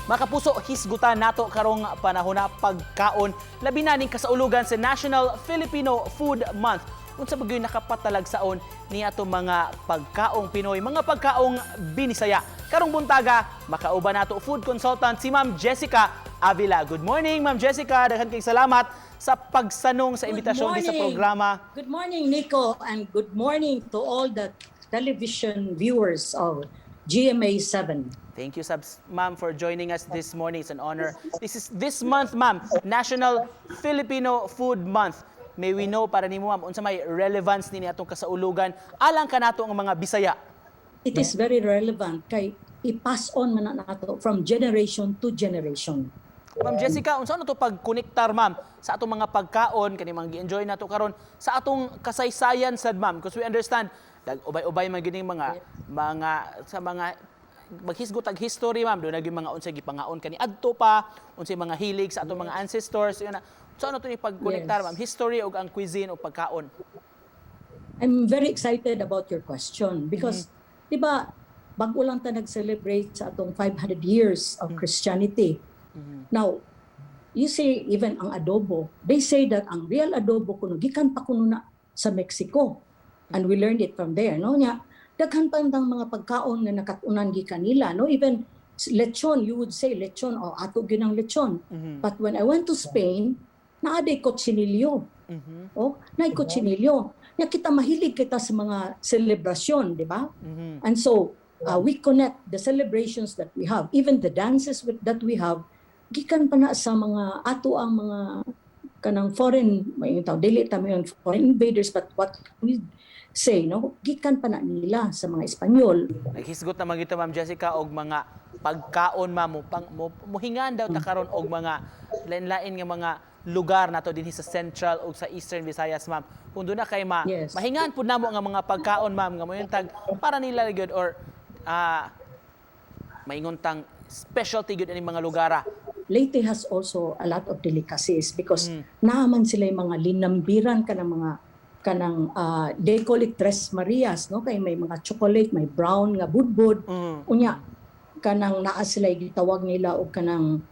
Mga kapuso, hisgutan nato karong panahon na pagkaon, labi na ning kasaulugan sa National Filipino Food Month. Unsa ba gyud nakapatalagsaon ni ato mga pagkaong Pinoy, mga pagkaong Binisaya? Karong buntaga, makauban nato food consultant si Ma'am Jessica Avila. Good morning, Ma'am Jessica. Daghan kay salamat sa pagsanong sa Good imbitasyon di sa morning. Programa. Good morning, Nico, and good morning to all the television viewers of GMA 7. Thank you, Sabs, ma'am, for joining us this morning. It's an honor. This is this month, ma'am, National Filipino Food Month. May we know para nimo, ma'am, unsa may relevance nini atong kasaulugan alang kanato ang mga Bisaya? It is very relevant kay i-pass on man na nato from generation to generation. Ma'am Jessica, unsa na to pagkonektar, ma'am, sa atong mga pagkaon kani mga gi-enjoy nato karon sa atong kasaysayan sad, ma'am? Because we understand dag ubay-ubay man gyud ning mga sa mga maghisgot ag history, ma'am, duna gyud mga unsay gipangaon kani adto pa, unsay mga hilig sa atong mga ancestors yun na. So ano to ni pagkonektar, ma'am, history ug ang cuisine o pagkaon? I'm very excited about your question because, di ba, bago lang ta nag-celebrate sa atong 500 years of Christianity. Now, you see, even ang adobo, they say that ang real adobo kuno gikan pa kuno na sa Mexico. And we learned it from there, no? Nya, daghan pa tang mga pagkaon nga nakat-unan gikan nila, no? Even lechon, you would say lechon, oh, ato gyud ang lechon. But when I went to Spain, naa day cochinillo. Oh, naay cochinillo. Nya kita mahilig kita sa mga selebrasyon, di ba? And so, we connect the celebrations that we have, even the dances that we have, gikan pa na sa mga ato ang mga kanang foreign, may tawag, dili ta mo foreign invaders, but what we say, no, gikan pa na nila sa mga Espanyol. Naghisgot naman gyud ta, Ma'am Jessica, og mga pagkaon, ma'am, mo pang mo, muhingan daw ta karon og mga lain-lain nga mga lugar nato dinhi sa Central ug sa Eastern Visayas, ma'am. Kung duna kay ma mahingan pud namo nga mga pagkaon, ma'am, nga moyuntag para nila gyud or maingon tang specialty gyud ani mga lugar ah. Leyte has also a lot of delicacies because naaman sila yung mga linambiran kanang mga kanang they call it Tres Marias, no, kay may mga chocolate, may brown nga budbud. Unya kanang naa sila gitawag nila og kanang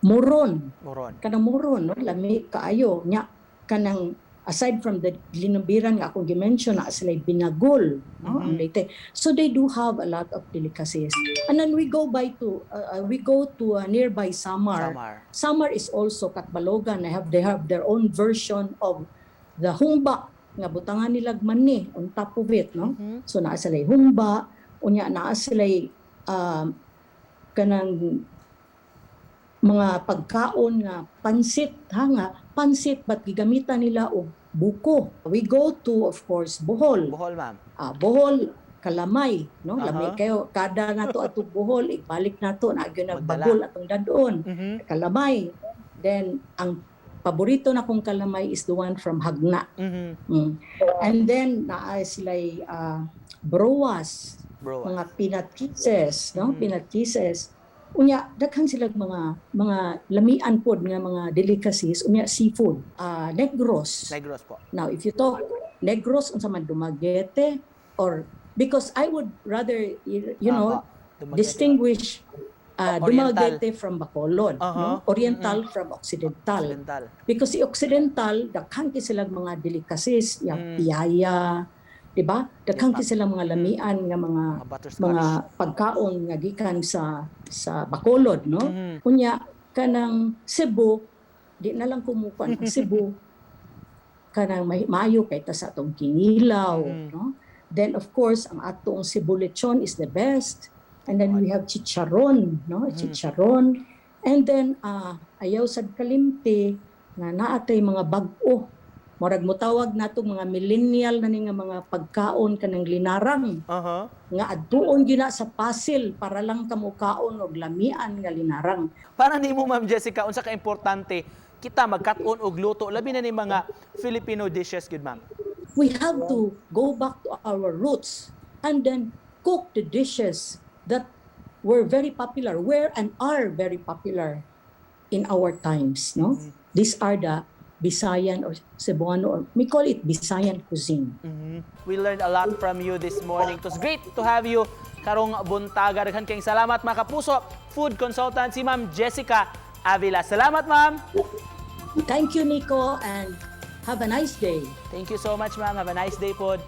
moron. Moron. Kanang moron, no, lami kaayo. Nya kanang aside from the linambiran nga akong gi-mention, naa sila binagol, no, ang Leyte. So they do have a lot of delicacies, and then we go to nearby Samar. Samar. Samar is also Catbalogan. They have their own version of the humba nga butangan nila mani on top of it, no? So naa sila humba, unya naa sila kanang mga pagkaon nga pansit ha, nga pansit but gigamitan nila og buko. We go to, of course, Bohol. Bohol, ma'am. Ah, Bohol kalamay, no? Lami kayo kada nato atong Bohol, ibalik nato na gyud Magdala. Nagbagol atong dadon. Kalamay. Then ang paborito na kong kalamay is the one from Jagna. And then naa sila broas, Bro. Mga peanut kisses, no? Peanut kisses. Unya daghan sila mga lamian pod nga mga delicacies, unya seafood. Ah, Negros. Negros po. Now, if you talk Negros, unsa man, Dumaguete or, because I would rather Dumaguete. Distinguish Oriental. Dumaguete from Bacolod, no? Oriental from Occidental. Occidental. Because si Occidental, daghan kay silang mga delicacies, yung piaya, di ba? Daghan Yes, kay silang mga lamian nga mga Mga butterscotch. Mga pagkaon nga gikan sa Bacolod, no? Unya kanang Cebu, di na lang kumukuan ang Cebu, kanang may maayo kay ta sa atong kinilaw, no? Then of course, ang atong Cebu lechon is the best. And then we have chicharon, no? Chicharon. And then ayaw sad kalimti nga naa tay mga bag-o. Murag motawag nato mga millennial na ni nga mga pagkaon kanang linarang nga adtuon gyud na sa Pasil para lang kamukaon og lamian nga linarang. Para nimo, Ma'am Jessica, unsa ka importante kita magkat-on og luto labi na ni mga Filipino dishes gyud, ma'am? We have to go back to our roots and then cook the dishes that were very popular, were and are very popular in our times, no? These are the Bisayan or Cebuano, or we call it Bisayan cuisine. We learned a lot from you this morning. It was great to have you Karong buntaga. Daghan kayong salamat, mga kapuso. Food consultant si Ma'am Jessica Avila. Salamat, ma'am. Thank you, Nico, and have a nice day. Thank you so much, ma'am. Have a nice day pod.